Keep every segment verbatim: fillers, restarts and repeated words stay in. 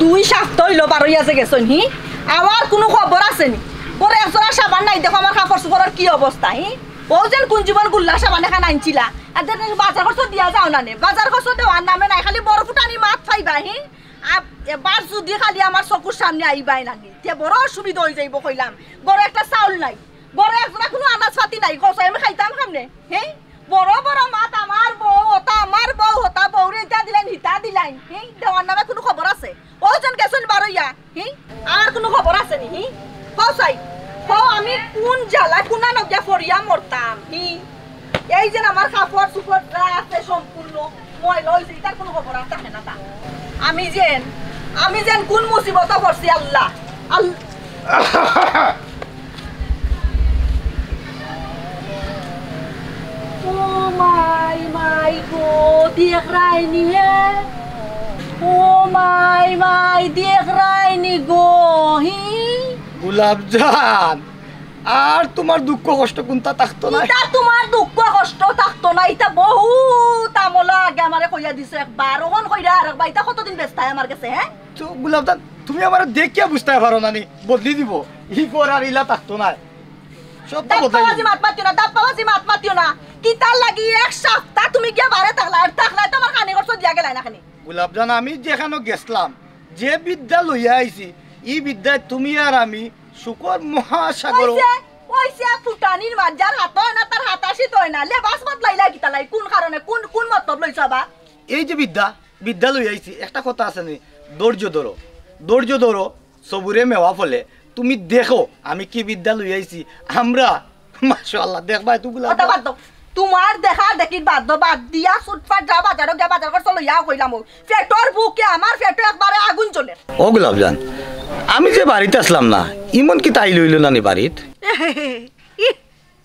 দুই সপ্তাহ অইলো বারইয়া যে গেছইন, হি? আমার কুনু খবর আছে নি? বড় একজোড়া সাবান নাই, দেখো আমার কাপড় চোপড়র কি অবস্থা, হি? অউ যেন কুন জীবন গুল্লা সাবান এখান আনছিলা, আর যে বাজার খরচ দিয়া যাও না নে, বাজার খরচ দেওয়ার নামে নাই, খালি বড় ফুটানি মাত পাইবা, হি? আব-, এবার যুদি খালি আমার চকুর সামনে আইবায় না নি, তে বড় অসুবিধা অইযাইবো কইলাম। ঘরো একটা চাউল নাই, ঘরো একজোড়া কুনু আনাজ পাতি নাই, কও চাই আমি খাইতাম কেমনে? হে? বড় বড় মাত, আমার বউ অতা, আমার বউ হতা, বউরে ইতা দিলাইন, হিতা দিলাইন। হে? দেওয়ার নামে কুনু খবর আছে? অউ যেন গেছইন বারইয়া। হে? আর কুনু খবর আছে নি? হে? কও চাই, কও আমি কুন জ্বালা, কুনানো গিয়া পড়িয়া মরতাম? হে? এই যেন আমার কাপড় চোপড় যা আছে সম্পূর্ণ ময়লা অইছে, ইতার কুনু খবর আর থাকে না তা। আমি যেন, আমি যেন কুন মুসিবতো পড়ছি আল্লাহ। আল- ও মাই, মাই গো, দেখরায়নি হে? ও মাই, মাই, দেখরায়নি গো, হি? গোলাপজান, আর তুমার দুঃখ কষ্ট কুনতা থাকতো না? ইতা তুমার দুঃখ কষ্ট থাকতো না, ইতা বহুত আমলা আগে আমারে কইয়া দিছো একবার, অখন কইরা আরেকবার, ইতা কতদিন বেচতায় আমার গেছে, হে? তো গোলাপজান, তুমি আমারে দেখিয়া বুঝতায় পারো না নি, বদলি দিবো, ই ঘর আর ইলা থাকতো না, সব তো বদলাই দাপ্পাবাজি দিবো। মাত মাতিও না, দাপ্পাবাজি মাত মাতিও না। কিতার লাগি এক সপ্তাহ তুমি গিয়া বারে থাকলায়, আর থাকলায় তো আমার খানি খরচ দিয়া গেলায় না খানি। গোলাপজান, আমি যেখানো গেছলাম, যে বিদ্যা লইয়া আইছি, ই বিদ্যায় তুমি আর আমি সুখর মহাসাগর। অইছে, অইছে, ফুটানির মাত যার হাত অয় না, তার হাতাশি তো অয় না। লেবাস বদলাইলা কিতার লাগি? কুন কারণে? কুন, কুন মতলব লইছো আবার? এই যে বিদ্যা, বিদ্যা লইয়া আইছি, একটা কথা আছে নি, ধৈর্য ধরো, ধৈর্য ধরো, সবুরে মেওয়া ফলে। তুমি দেখো আমি কি বিদ্যা লইয়া আইছি। আমরা, মাশাআল্লাহ, দেখবায় তো গোলাপ। কথা বাদ দেও। তুমার দেখা দেখি বাদ দেও, বাদ দিয়া ছুটফাট যাও বাজারো গিয়া বাজার খরচ লইয়া আও কইলাম। অউ পেটর ভুকে আমার পেটো একবারে আগুন জ্বলের। ও গোলাপজান, আমি যে বাড়িত আছলাম না, ইমন কিতা আইলো অইলো না নি বাড়িত? ইহ,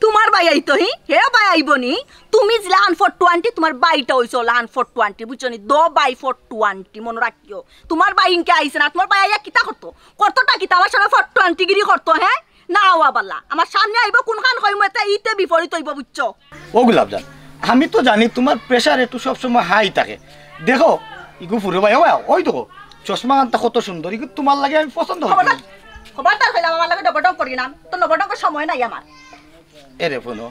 তুমার ভাই আইতো হি? হে ভাই আইবো নি? তুমি যেলা আনফোর টুয়ান্টি, তুমার ভাইটা অইছে অলা আনফোর টুয়ান্টি, বুঝছো নি? দ ভাই ফোর টুয়ান্টি, মনো রাখিও। তুমার ভাই ইনকে আইছে না, তুমার ভাই আইয়া কিতা করতো? করতোটা কিতা? আমার সামনে ফোর টুয়ান্টি গিরি করতো, হে? না, ও আবাল্লা, আমার সামনে আইবো, কুনখান কইমু, এতে ইতে বিপরীত অইবো, বুঝছো? ও গোলাপজান, আমি তো জানি তুমার pressure একটু সব সময় high থাকে। দেখো, ইগু ফুরু ভাই, ও ভাই, ওই দেখো, চশমা আনতা কত সুন্দর, ইগু তুমার লাগি আমি পছন্দ করি। খবরদার, খবরদার কইলাম, আমার লগে ডবডং করি না, তো ডবডং সময় নাই আমার। এরে ফোনো,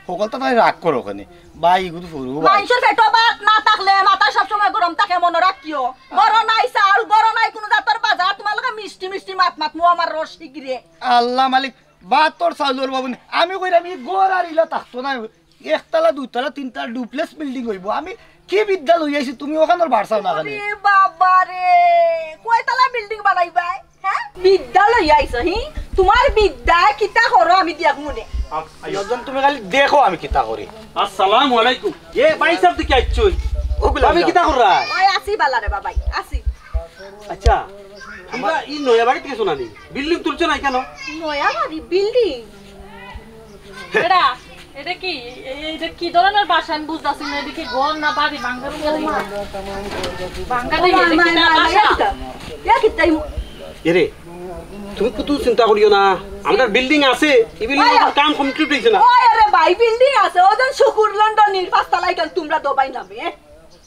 হকলতা তাই রাগ করো কেনে? ভাই, ইগু তো ফুরু ভাই। মাইনষর পেটো ভাত না থাকলে মাথা সব সময় গরম থাকে, মনো রাখিও। ঘরো নাই চাউল, ঘরো নাই কুনু জাতর বাজার, তুমার লগে মিষ্টি মিষ্টি মাত মাতমু আমার রসিক রে। আল্লাহ মালিক, ভাতর চাউলর অভাব নি। আমি কইরাম, ই ঘর আর ইলা থাকতো না। একতলা, দুইতলা, তিনতলা duplex building অইবো। আমি কি বিদ্যা লই আইছি, তুমি অখানর বারছাও না কেনে? ওরে বাবা রে, কয়তলা building বানাইবায়? হে? বিদ্যা লইয়া আইছো, হি? তুমার বিদ্যা কিতা করো আমি দেখমু নে। আ-, আইও। একজন তুমি খালি দেখো আমি কিতা করি। আসসালামু আলাইকুম। এ, ভাই সাহেব, তুই কি আইছই? ওগুলা আমি কিতা কররা? ওই আছি বালা রে বাবাই, আছি। আচ্ছা, আমরা ই নয়া বাড়িত গেছো না নি? Building তুলছো না কেনে? নয়া বাড়ি, building? এরা এটা কি? এ-, এটা কি ধরনের বাসা? আমি বুঝতাছি না। এটা কি ঘর না বাড়ি? ভাঙ্গা রুমে দেখি। ভাঙ্গা দেখি, এটা কি তার বাসা? এরে, তুমি কুতু চিন্তা করিও না। আমরার building আছে, এই building এর কাম complete অইছে না। ওই আরে ভাই, building আছে। ওজন শুকুর লন্ডনীর পাঁচতলা ইখান তুমরা দবাই নামে, এ?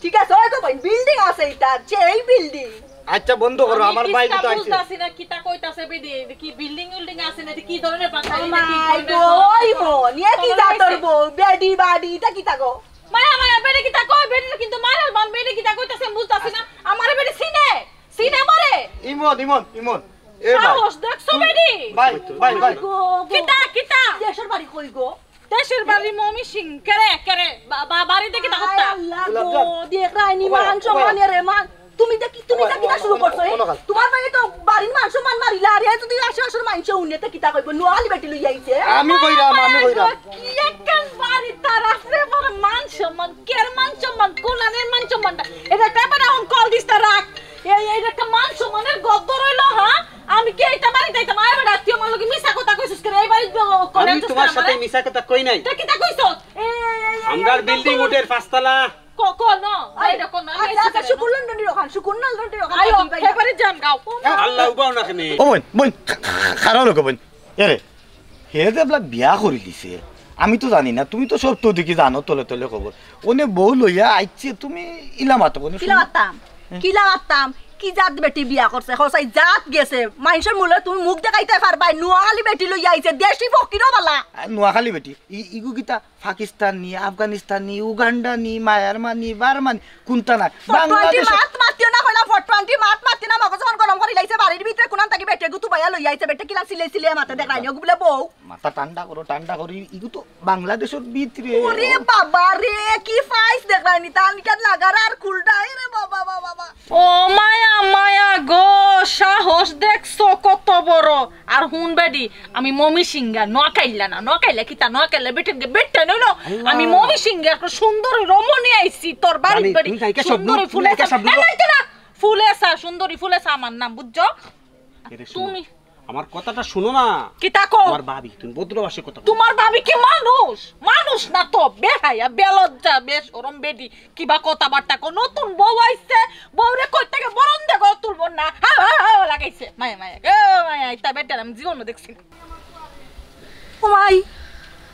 ঠিক আছে, ওই তো ভাই, building আছে এটা, যে এই building। আচ্ছা, বন্ধ করো, আমি আমার ভাই কিতা দুটো আইছে। বুঝতাছি না, কিতা কইতাছে বেটি, এটা কি building উল্ডিং আছে না, এটা কি ধরনের বাসা, ও এটা কি মাই ধরনের গো, ঘর? ওই মো, নিয়ে কি জাতর বউ, বেডি বাডি, এটা কিতা গো? মায়া, মায়া, বেটি কিতা কয়, বেটি কিন্তু মারার বান, বেটি কিতা কইতাছে, আমি বুঝতাছি না। আমারে বেটি চিনে, চিনে আমারে। ইমন, ইমন, ইমন। এ ভাই। সাহস দেখছো বেটি? ভাই, ভাই, ভাই। গো, গো। কিতা, কিতা? দেশের বাড়ি কই গো? দেশের বাড়ি ময়মনসিংহ। কেরে, কেরে? বা-, বা-, বাড়িতে কিতা করতা? আয় আল্লাহ গো, দেখরায়নি মান সম্মান এরে মান। তুমি দেখি, তুমি দেখি না শুরু করছো, এ? তোমার ভাইয়ে তো বাড়ির মান সম্মান মারিলা, আর এ যদি আশেপাশের মাইনষে হুনে তে কিতা কইবো? নোয়াখালী বেটি লইয়া আইছে। আমি কইরাম, আমি কইরাম। কি একটা বাড়ি তার আছে, বড় মান সম্মান, কের মান সম্মান, কোনানের মান সম্মানটা? এটা একটা বেটা এখন কল দিস না, রাখ। এই, এই একটা মান সম্মানের গদ্দর হইলো, হ্যাঁ? আমি কি এইটা বাড়িত আইতাম? আয় বেটা, তুই আমার লগে মিছা কথা কইছিস কেন? এই বাড়িত ব-, করে আমি আনছিস তোমার কেন সাথে আমারে? মিছা কথা কই নাই। তে কিতা কইছস? এই, এই, এই, এই, আমরার একদম building তো উঠের পাঁচতলা। ক-, কোন? আচ্ছা, আচ্ছা, শুকুর লন্ডনীর ওখান, শুকুর লন্ডনীর ওখান, আয়ো, তুই ভাই। এবারে যান গাও। আল্লাহ উবাও না কেনে। ও বোন, বোন, খা-, খা-, খা-, খারাপ লোক বোন। এরে, হে যে এবলা বিয়া করি দিছে, আমি তো জানি না, তুমি তো সব তো দেখি জানো তলে তলে খবর। অনে বউ লইয়া আইছে, তুমি ইলা মাতো কেনে? কিলা মাততাম? হ্যাঁ? কিলা মাততাম? কি জাত বেটি বিয়া করছে? কও চাই জাত গেছে। মাইনষর মুখে তুমি মুখ দেখাইতায় পারবায়? নোয়াখালী বেটি লইয়া আইছে, দেশি ফকিরও বালা। আ, নোয়াখালী বেটি। ই-, ইগু কিতা পাকিস্তানি, আফগানিস্তানি, উগান্ডানি, মায়ারমানি, বার্মানি, কুনটা নায়? ফটুয়ান্তি বাংলাদেশ। মাত মাতিও না কইলাম, ফটুয়ান্তি মাত মাতিও না, মগজ অখন গরম করিলাইছে, বাড়ির ভিতরে কুনান থাকি বেটি গুতু বাইয়া লইয়া আইছে, বেটি কিলা সিলে সিলে মাতে দেখাইনি, ওগু বুলে বউ। মাথা ঠান্ডা করো, ঠান্ডা করো, ই-, ইগু তো বাংলাদেশর ভিতরে। ওরে বাবা রে, কি ফাইস দেখরায়নি, তান কেন লাগার আর খুলডাই রে বাবা, বাবা, বাবা। ও মায়া, মায়া গো, সাহস দেখছো কত বড়। আর হুন বেডি, আমি মমি সিংগার, নোয়াখাইল্লা না, নোয়াখাইল্লা কিতা, নোয়াখাইল্লা বেটে, বেটে নইল। আল্লাহ। আমি মমি সিংগার, একটা সুন্দরী রমণী আইছি, তোর বাড়ির জানি, বেডি, তুমি যাই কে সব সুন্দরী লোক, ফুলে তুমি একে সা-, সব লোক। এ, যাইতে না, ফুলে সা, সুন্দরী ফুলে সা আমার নাম, বুঝছো? এরে শুনো, তুমি আমার কথাটা শুনো না। কিতা কও? আমার ভাবি, তুমি ভদ্র ভাষায় কথা কও। তোমার ভাবি কি মানুষ? মানুষ না তো, বেহায়া, বেলজ্জা, বেশরম বেডি। কিবা কথাবার্তা কও, নতুন বউ আইছে, বউরে কই থেকে বরণ দে গো, তুলবো না। হাও, হাও, হাও লাগাইছে। মায়া, মায়া, গো মায়া, ইতা বেটার আমি জীবনও দেখছি না। ও মাই,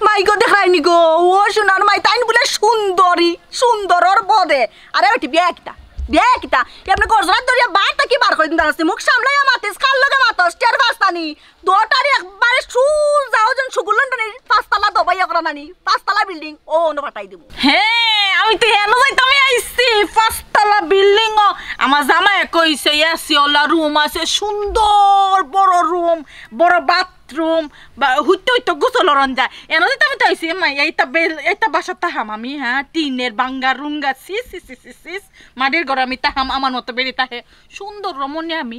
মাই গো, দেখরায়নি গো, ও সোনার মাই, তাইন বুলে সুন্দরী, সুন্দরর বদে। আরে বেটি, বিয়া কিতা? বিয়া কিতা? এমনে গজরাত ধরিয়া বার থাকি বার করি দিন দাঁড়াচ্ছি, মুখ সামলাইয়া মাতিস, কার লগে মাতস, টের পাস না নি? দুটারে একবারে সুল যাও যেন সুগুল লন্ডনের পাঁচতলা দবাইয়া করা নানি, পাঁচতলা বিল্ডিং, ও অনো ফাটাই দিমু। হ্যাঁ, আমি তো হেনো যাইতাম আইছি, পাঁচতলা বিল্ডিং ও। আমার জামাই কইছে, এসি ওলা রুম আছে, সুন্দর বড় রুম, বড় বাথরুম, বা হুইতে হুইতে গোসল অরন যায়। এনো যাইতাম তো আইছি, মাই, এইটা বেল-, এইটা বাসাত থাহাম আমি, হ্যাঁ, টিনের বাঙ্গা রুঙ্গা, সি, সি, সি, সি, সি, মাটির ঘর আমি থাহাম, আমার মতো বেড়ি থাহে। সুন্দর রমণী আমি।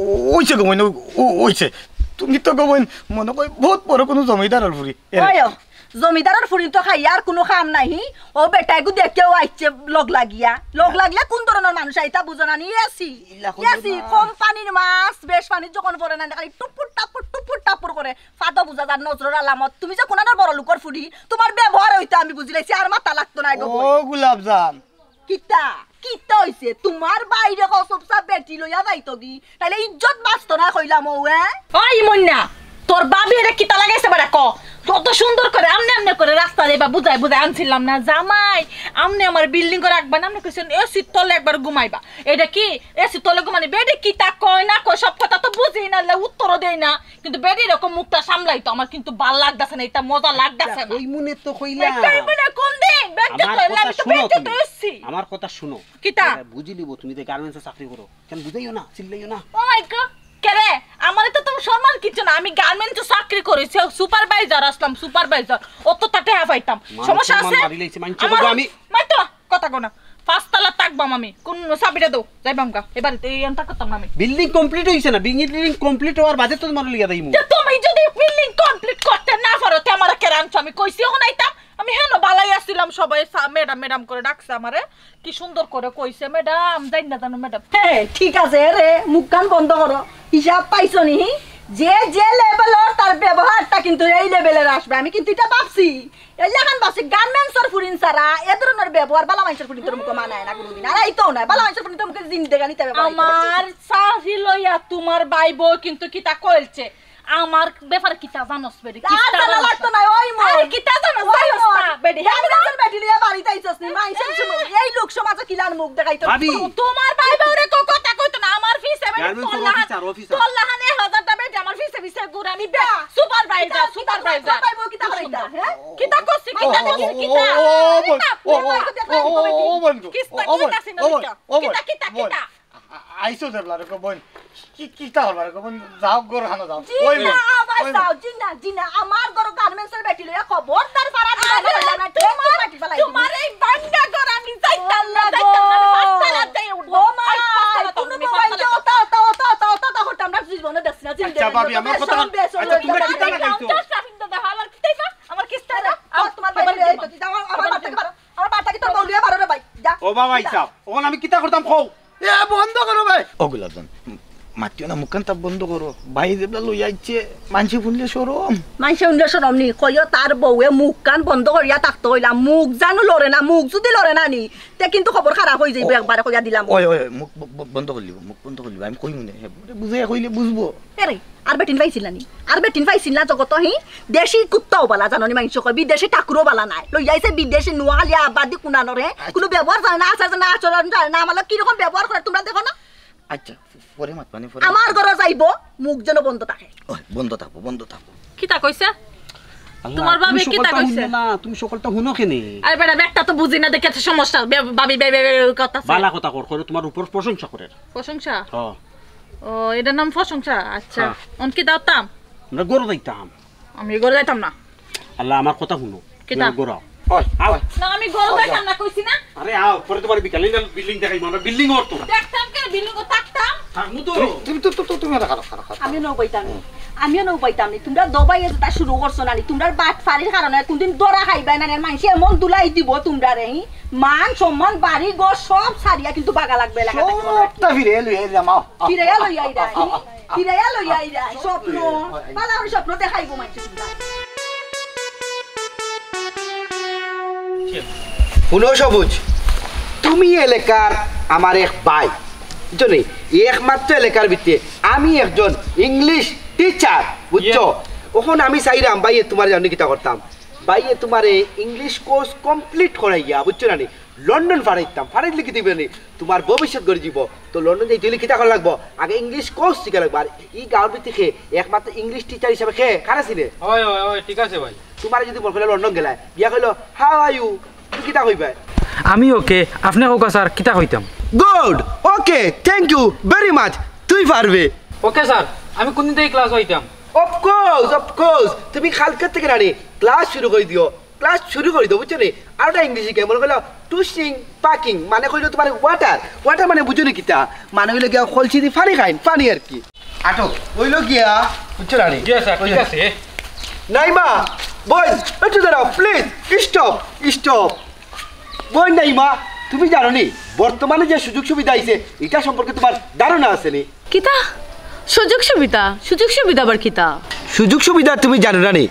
ও-, অইছে গো বইন, ও-, ও-, অইছে। তুমি তো গো বইন মনে কয় বহুত বড় কোনো জমিদারর ফুরি। এরে। ওই ও, জমিদারর ফুরি তো খাইয়া আর কোনো কাম নাই। ও বেটাইগু দেখেও আইছে লগ লাগিয়া। লগ লাগিয়া কোন ধরনের মানুষ আইতা বুঝো না নি? এসি। ইলা কইও এসি, না। কোম্পানির মাছ, বেশ পানি যখন পড়ে না, খালি টুপুর টাপুর, টুপুর টাপুর করে। ফাদো বুঝা যার নজরর আলামত। তুমি যে কোনানোর বড় লোকর ফুরি, তোমার ব্যবহার হইতো আমি বুঝিলাইছি, আর মাথা লাগতো না গো বইন। ও গোলাপজান, কিতা? কিতা অইছে? তোমার বাইরে কসবসা বেটি লইয়া যাইতো গি? তাইলে ইজ্জত বাঁচতো না কইলাম ও, এ? ওই মন্না, তোর ভাবি এটা কিতা লাগাইছে বেটা ক? কত সুন্দর করে আমনে আমনে করে রাস্তা যাইবা বুঝাই বুঝাই আনছিলাম না জামাই, আমনে আমার বিল্ডিং করে রাখবা না, আমনে কইছেন এসির তলে একবার ঘুমাইবা। এটা কি এসির তলে ঘুমানি? বেটি কিতা কয় না কয় সব কথা তো বুঝি না, লে উত্তরও দেই না। কিন্তু বেটি এরকম মুখটা সামলাইতো আমার কিন্তু ভালা লাগতাছে না, এটা মজা লাগতাছে না। ওই মনে তো কইলাম। বেটাই মনে কোন দিন? বেটি আমার কইলাম, কথা আমি তো শুনো বেটি তুমি। তো এসছি। আমার কথা শুনো। কিতা? এ, বুঝি লিব, তুমি তো গার্মেন্টসে চাকরি করো। কেন বুঝাইও না, চিল্লাইও না। ও মাই গড, কে রে? আমারে তো তোমার সম্মান কিচ্ছু না। আমি গার্মেন্টসে চাকরি করি, সে সুপারভাইজার আসলাম, সুপারভাইজার। অত তাতে হা পাইতাম। মানুষ সমস্যা সম্মান আছে? মারি লাইছে, মানছে আমার বলবো আমি। মাই তো কথা কো না। পাঁচতলা থাকবাম আমি। কোন চাবিটা দাও, যাইবাম গা। এবার এই এনটা করতাম না আমি। বিল্ডিং কমপ্লিট হইছে না, বিল্ডিং কমপ্লিট হওয়ার বাদে তো তোমার লিয়া দাইমু। তে তুমি যদি বিল্ডিং কমপ্লিট করতে না পারো, তে আমার কেরান আমি কইছি এখন আইতাম। আমি হেন বালাই আছিলাম, সবাই সা-, ম্যাডাম, ম্যাডাম করে ডাকছে আমারে। কি সুন্দর করে কইছে, "ম্যাডাম, যাই না জানো ম্যাডাম।" হে, ঠিক আছে রে, মুখখান বন্ধ করো। হিসাব পাইছো নি? যে যে লেভেলর তার ব্যবহারটা কিন্তু এই লেভেলের আসবে। আমি কিন্তু এটা ভাবছি, এই লেখান ভাবছি গার্মেন্টসর ফুরিন ছাড়া এ ধরনের ব্যবহার বালা মানুষের ফুরিন তোর মুখে মানায় না কোনোদিন। আর এই তো না, বালা মানুষের ফুরিন তোর মুখে জিন্দেগানিতে ব্যবহার করবে। আমার চাকরি লইয়া তোমার ভাই বউ কিন্তু কিতা কইলছে? আমার ব্যাপারে কিতা জানোস বেটি? আর কিতা জানা জানোস লাগতো না? না, ওই মন। আরে কিতা জানোস, ওই জানোস মন। না, বেটি? গার্মেন্টসর বেটি লইয়া বাড়িত আইছস নি? মাইনষের সামনে এই লোক সমাজে কিলান মুখ দেখাইতো? ভাবি। তো-, তোমার ভাই বউরে কো কথা কইতো না, আমার ফিসে বেটি গার্মেন্টসর তোর লাহান, অফিসার, অফিসার। তোর লাহান এক হাজারটা বেটি আমার ফিসে ফিসে ঘুরে, আমি বে-, সুপারভাইজার, কিতা, কিতা, সুপারভাইজার। তোমার ভাই বউ কিতা করে এটা, হ্যাঁ? কিতা করছি, ও, কিতা ও, করছি, ও, কিতা? ও, ও, বোন, ও, ও, ও, বোন, ও, ও, বোন গো, কিস্তা ও, বোন, কিতা ছিল ও, বোন, কিতা? ও, বোন, কিতা, কিতা, বোন। কিতা? আ-, আ-, আইছো যে বলারে কো বোন, কি, কিতা হলো রে কো বোন? যাও, ঘর খানো যাও। জি ওই না, বোন, আবার ওই বোন। যাও, জি না, জি না, আমার ঘর গার্মেন্টসর বেটি লইয়া খবরদার ফারা দিবা না, আরে, কইলা না, ঠিক তোমার, মাটি ফালাই দিবি। তোমার এই ভাঙ্গা ঘর আমি যাইতাম না, ও যাইতাম না, আমি গো। পাঁচতলা যাই উঠবো। ও মা, আমি পাঁচতলা তো কোনো উঠবো, মোবাইল পাঁচতলা দিয়ে তো। ওতা, ওতা, ওতা, ওতা, ওতা করতাম না, জীবনে দেখছি না, আচ্ছা, জিন্দেগি ভাবি, আমার কথা, সব বেশ আচ্ছা, হলো, তোমরা এটা কিতা লাগাইছো? পঞ্চাশ টাকা কিন্তু দেখা, আমার কিস্তা দাও, আমার কিস্তা আরে, দাও, আর তোমার আমার বাইরে এই তো, যাও, আমার বাড়ি থেকে বারো, আমার বাড়ি থেকে তোর বউ নিয়ে বারো রে ভাই, যা। ও বাবা, যা। ইসাব, ওখানে আমি কিতা করতাম, কও? এ, বন্ধ করো ভাই। ও গোলাপজান, মাতিও না, মুখখান তা বন্ধ করো। ভাই যেবলা লই আইছে, মানষে হুনলে শরম। মানষে হুনলে শরম নি? কইও তার বউয়ে মুখখান বন্ধ করিয়া থাকতো কইলাম। মুখ জানো লড়ে না, মুখ যদি লড়ে না নি, তে কিন্তু খবর খারাপ হই যাইবো ও, একবারে কইয়া দিলাম। ওই, ওই, ওই, মুখ ব-, ব-, বন্ধ করি লিব, মুখ বন্ধ করি লিব। আমি কইমু নে, হে, বুঝাইয়া কইলে বুঝবো। এরে, আর বেটিন পাইছিল না নি? আর বেটিন পাইছিল না জগত হি? দেশি কুত্তাও বালা জানো নি মানষে কয়, বিদেশি ঠাকুরও বালা নাই। লই আইছে বিদেশি নোয়ালিয়া আবাদি কুনানরে, কোনো ব্যবহার জানে না, আচার জানে না, আচরণ জানে না, আমার লগে কিরকম ব্যবহার করে তোমরা দেখো না? আচ্ছা, পরে মাতবানে, পরে আমার মাতবানে। ঘরো যাইবো, মুখ যেন বন্ধ থাকে। ওই, বন্ধ থাকবো, বন্ধ থাকবো। কিতা কইছে? আল্লাহ, তোমার তুমি ভাবি কিতা সকলটা কইছে? হুনো না, তুমি সকলটা হুনো কেনে? আরে বেটা, বেটা তো বুঝি না দেখে তো সমস্যা। বে-, ভাবি বে-, বে-, বে-, কথা আছে। বালা কথা কর, করে তোমার উপর প্রশংসা করে। প্রশংসা? হ্যাঁ। ও, এটার নাম প্রশংসা? আচ্ছা। হ্যাঁ। অন কিতা করতাম? আমরা ঘরো যাইতাম। আমি ঘরো যাইতাম না। আল্লাহ, আমার কথা হুনো। কিতা? তুমি ঘরো আও। ওই, আও। না, আমি ঘরো যাইতাম না, কইছি না? আরে আও, পরে তোমার বিকালে বিল্ডিং দেখাইবো, আমরা বিল্ডিং ওর তো। দেখতাম কে বিল্ডিং ও থাকতাম? থাকমু তো। তুমি, তুমি তো, তো, তো, তুমি এটা খারাপ, খারাপ, খারাপ। আমিও নৌ পাইতাম নি। আমিও নৌ পাইতাম নি। তোমরা দবাইয়ে যেটা শুরু করছো না নি, তোমরার বাটপারির কারণে কোনদিন ধরা খাইবায় না নি, আর মাইনষে এমন ধুলাই দিব তোমরারে, হি? মান, সম্মান, বাড়ি, ঘর সব ছাড়িয়া কিন্তু বাগা লাগবে এলাকা থাকি, মনে হয়। সবটা ফিরে এলো, এই যে মা। ফিরে এলো, এই রে, হি? ফিরাইয়া লইয়া আইরা, স্বপ্ন। ভালা করি স্বপ্ন দেখাইবো মাইনষে তোমরা। হুনো সবুজ, তুমি এলাকার আমার এক ভাই, বুঝছো নি? একমাত্র এলাকার ভিতরে আমি একজন ইংলিশ টিচার, বুঝছো? ইয়ে। অখন আমি চাইরাম ভাইয়ে তোমার জানো কিতা করতাম, ভাইয়ে তোমারে ইংলিশ কোর্স কমপ্লিট করাইয়া, বুঝছো না নি? লন্ডন ফাড়াইতাম, ফাড়াইলে কি দিবে নি? তোমার ভবিষ্যৎ গড়ে দিব। তো লন্ডন যাইতে হইলে কিতা করা লাগবো? আগে ইংলিশ কোর্স শিখা লাগবো। আর এই গাঁওর ভিতরে কে একমাত্র ইংলিশ টিচার হিসাবে কে কারা চিনে? ওই, ওই, ওই, ঠিক আছে ভাই। তোমার যদি মনে করলে লন্ডন গেলায়, গিয়া কইলো, "How are you?" তুমি কিতা কইবায়? আমি ওকে, আপনি কউক্কা স্যার, কিতা কইতাম? Good, okay, thank you very much. তুই পারবে। ওকে স্যার, আমি কোনদিন থেকে ক্লাস পাইতাম? Of course, of course. তুমি কালকে থেকে রানি ক্লাস শুরু করে দিও। ক্লাস শুরু করি দেবো, বুঝছো নি? আর ওটা ইংলিশে কি? মনে করলো টুসিং পাকিং, মানে কইলো তোমার ওয়াটার। ওয়াটার মানে বুঝো নি কিতা? মানে হইলো গিয়া কলসি দি পানি খাইন, পানি আর কি। আটক, হইলো গিয়া, বুঝছো না রে? জি স্যার, ঠিক আছে। নাইমা, বইন, একটু দাঁড়াও, প্লিজ, স্টপ, স্টপ। বইন নাইমা, তুমি জানো নি, বর্তমানে যে সুযোগ সুবিধা আইছে, এটা সম্পর্কে তোমার ধারণা আছে নি? কিতা? সুযোগ সুবিধা? সুযোগ সুবিধা আবার কিতা? সুযোগ সুবিধা তুমি জানো না নি?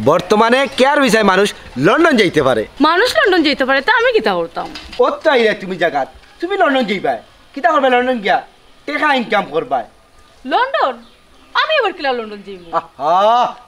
বর্তমানে কেয়ার ভিসায় মানুষ লন্ডন যাইতে পারে। মানুষ লন্ডন যাইতে পারে, তা আমি কিতা করতাম? অত আইলে তুমি জাগাত, তুমি লন্ডন যাইবায়। কিতা করবায় লন্ডন গিয়া? টেকা ইনকাম করবায়। লন্ডন? আমি আবার কিলা লন্ডন যাইমু? আহা,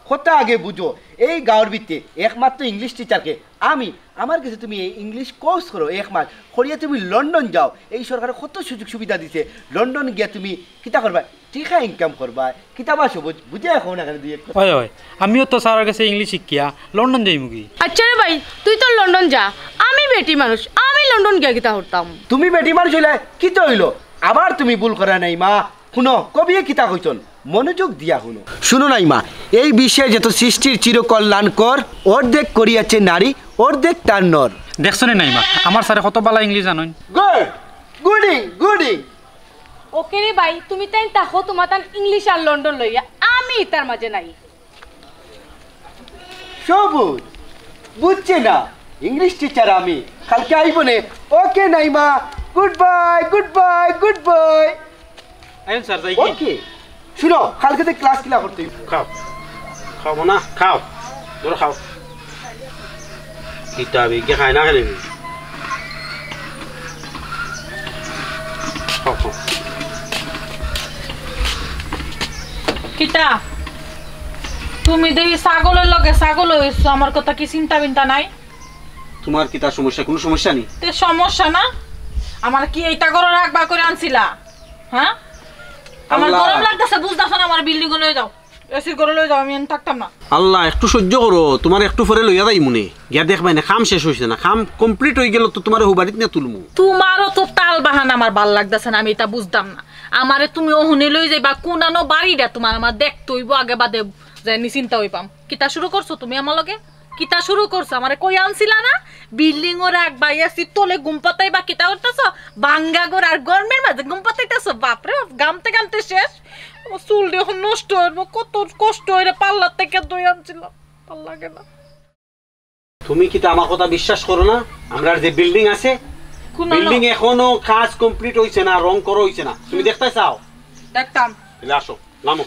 কথা আগে বুঝো। এই গাঁওর ভিতরে একমাত্র ইংলিশ টিচারকে আমি, আমার গেছে তুমি এই ইংলিশ কোর্স করো এক মাস, করিয়া তুমি লন্ডন যাও। এই সরকারে কত সুযোগ সুবিধা দিছে, লন্ডন গিয়া তুমি কিতা করবায়? টেকা ইনকাম করবায়। কিতা বা সবুজ, বুঝে এখন এখানে দুই এক কথা। ওই, ওই, আমিও তো স্যারের গেছে ইংলিশ শিখিয়া লন্ডন যাইমুগি। আচ্ছা রে ভাই, তুই তো লন্ডন যা, আমি বেটি মানুষ, আমি লন্ডন গিয়া কিতা করতাম? তুমি বেটি মানুষ হইলে কিতা হইলো? আবার তুমি ভুল করা নাই মা। হুনো, কবিয়ে কিতা কইছন, মনোযোগ দিয়া হুনো। শুনো নাইমা, এই বিশ্বে যত সৃষ্টির চিরকল্যাণ কর, অর্ধেক করিয়াছে নারী, অর্ধেক তার নর। দেখছো নি নাইমা, আমার স্যারে কত বালা ইংলিশ জানইন। গুড, গুডিং, গুডিং। ওকে রে ভাই, তুমি তাইন থাকো তোমার তান ইংলিশ আর লন্ডন লইয়া, আমি ইতার মাঝে নাই। সবুজ, বুঝছে না, ইংলিশ টিচার আমি, কালকে আইবো নে। Okay Naima, goodbye, goodbye, goodbye. আইন স্যার, যাই কি? ওকে। শুনো, কালকে তো ক্লাস কিলা করতে হইব। খাও। খাবো না? খাও। ধরো খাও। কিতা বে, কে খায় না কেনে? খাও, খাও। কিতা? তুমি দেখি ছাগলের লগে ছাগল হইছো, আমার কথা কি চিন্তা বিন্তা নাই? তোমার কিতা সমস্যা? কোনো সমস্যা নেই। তে সমস্যা না? আমার কি এইটা করে রাখবা করে আনছিলা? হ্যাঁ? আমার আল্লাহ। গরম লাগতেছে, বুঝতেছ না? আমার বিল্ডিং লই যাও, এসির ঘরে লই যাও, আমি এনে থাকতাম না। আল্লাহ, একটু সহ্য করো, তোমার একটু পরে লইয়া যাইমুনে। গিয়া দেখবায় না, কাম শেষ হইছে না, কাম কমপ্লিট হই গেল তো তোমার হুবাড়িত নিয়া তুলমু। তোমারও তো তাল বাহানা আমার ভালা লাগতেছে না, আমি এটা বুঝতাম না। আমারে তুমি অহনে লই যাইবা, কোনানো বাড়িটা তোমার আমার দেখতে হইব, আগে বাদে যাই নি চিন্তা হইবাম। কিতা শুরু করছো তুমি আমার লগে? কিতা শুরু করছো? আমারে কই আনছিলা না? বিল্ডিং ও রাখবা, এসির তলে ঘুম পাতাইবা, কিতা করতেছো? ভাঙ্গা ঘর আর গরমের মাঝে ঘুম পাতাইতেছো? বাপরে বাপ, ঘামতে ঘামতে শেষ। আমার চুলটা এখন নষ্ট হইব, কত কষ্ট হইরে পার্লার থেকে দই আনছিলাম, ভালা লাগে না। তুমি কিতা আমার কথা বিশ্বাস করো না? আমরার যে বিল্ডিং আছে, কোন বিল্ডিং এখনো কাজ কমপ্লিট হইছে না, রং করা হইছে না। তুমি দেখতে চাও? দেখতাম। তাহলে আসো, নামো।